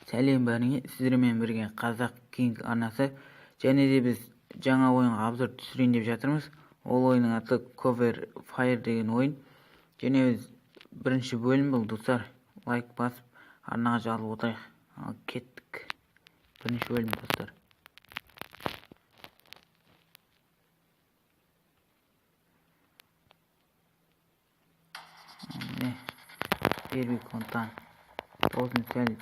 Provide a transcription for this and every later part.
Сәлем бәріңе! Сіздермен бірге Қазақ Кинг арнасы. Және де біз жаңа ойынға обзор түсірейін деп жатырмыз. Ол ойынның аты Cover Fire деген ойын. Және біз бірінші бөлім бұл, достар. Лайк басып, арнаға жазылып отырайық. Ал кеттік. Бірінші бөлім, достар. Міне, первый контакт. Дауысын сәл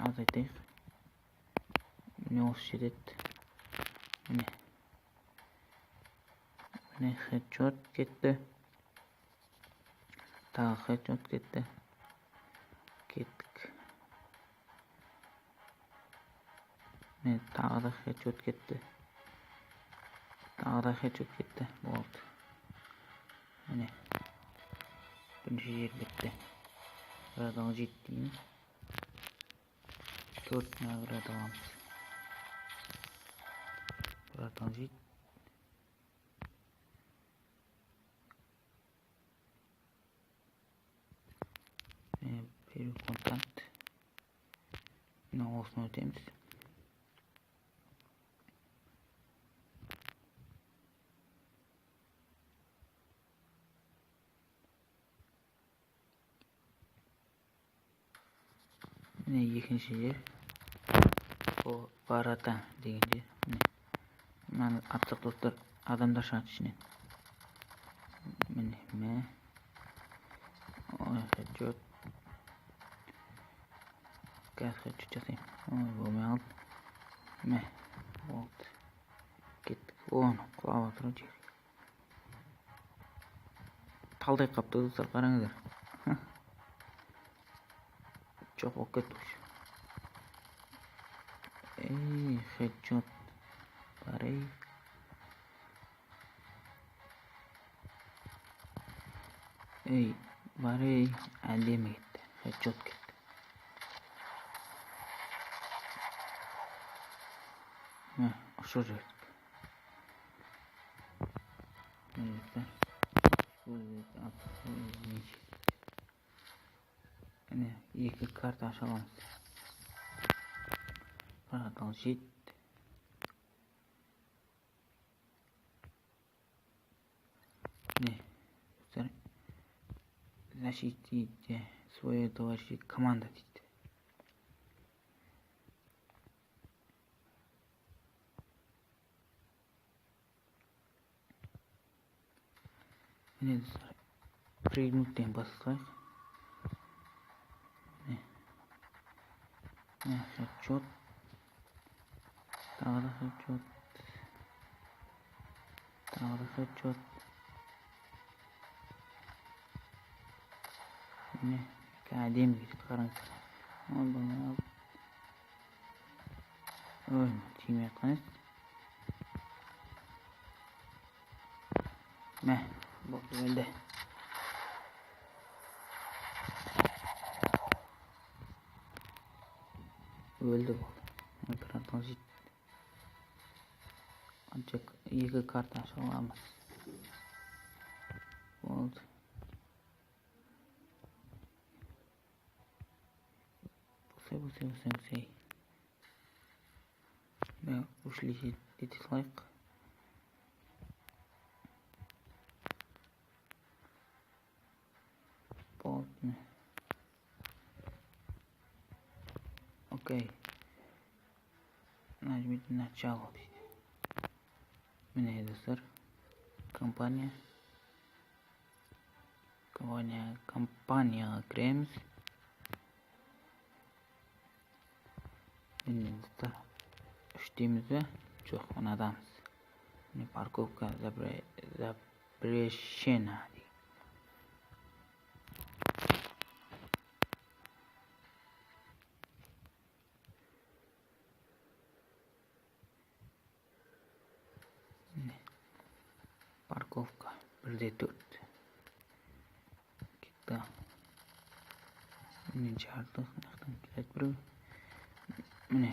азайтайық. Міне, осы жетеді. Міне, міне, хедшот кетті, тағы хедшот кетті. Кеттік. Міне, тағы да хедшот кетті, тағы да хедшот кетті. Болды, міне, бірінші жер бітті. Продолжить дейміз. Төрт награда аламыз. Продолжить. Первый контакт. Мына осыны өтеміз. Міне, екінші жер, ворота деген жер. Міне, мынаны атсақ, достар, адамдар шығады ішінен. Міне, мә. Ой, хедшот. Қазір хедшот жасаймын. Ой, болмай қалды. Мә, болды, кеттік. Оны құлап жатыр ғой жерге, талдай қапты, достар, қараңыздар. Жоқ болып кетті уже. Ей, хедшот бар. Ей, ей, бар, ей, әдемі кетті, хедшот кетті. Мә, ұшырып жібердік. Міне, достар, міне, екі карта аша аламыз. Продолжить. Міне, достар, защитите свое товарищи команда дейді. Міне, достар, прыгнуть деген бассақ. Міне, хедшот, тағы да хедшот, тағы да хедшот. Міне, әдемі кетті, қараңыздар. Ой, болмай қалды. Ой, тимей жатқан еді. Мә, болды, өлді. Өлді, болды. Продолжить. Қанша? Екі карта аша аламыз. Болды. Босай, босай, босай, босай. Мә, ушли ете салайық. Болды. Окей, нажмите начало дейді. Міне, достар, компания, компания, компанияға кіреміз. Міне, достар, үштейміз бе? Жоқ, мынадамыз. Міне, парковка запрещена дейді. Міне, парковка 1 де 4 кетті. Міне, жардық. Мына жақтан келеді біреу. Міне,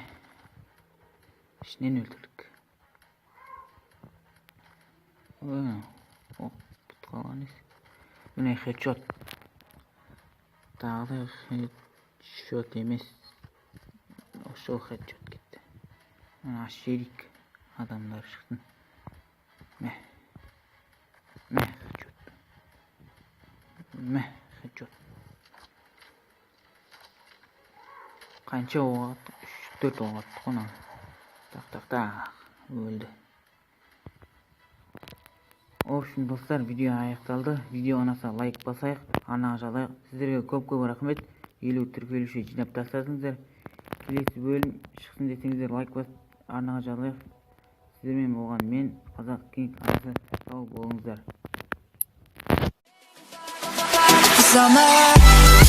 ішінен өлтірдік. Ой, оқ бітіп қалған ес. Міне, хедшот, тағы да хедшот емес. Ошол хедшот кетті. Мына ашып жіберейік. Адамдар шықтың. Мә. Мә, хедшот. Мә, хедшот. Қанша оқ аттық? Үш, төрт оқ аттық қой мынаны. Так, так, так. Өлді. В общем, достар, видео аяқталды. Видео ұнаса, лайк басайық, арнаға жазайық. Сіздерге көп-көп рахмет. 50 тіркелуші жинап тастадыңыздар. Келесі бөлім шықсын десеңіздер, лайк басып, арнаға жазайық. Сіздермен болған мен, Қазақ Кинг арнасы. Сау болыңыздар. Summer.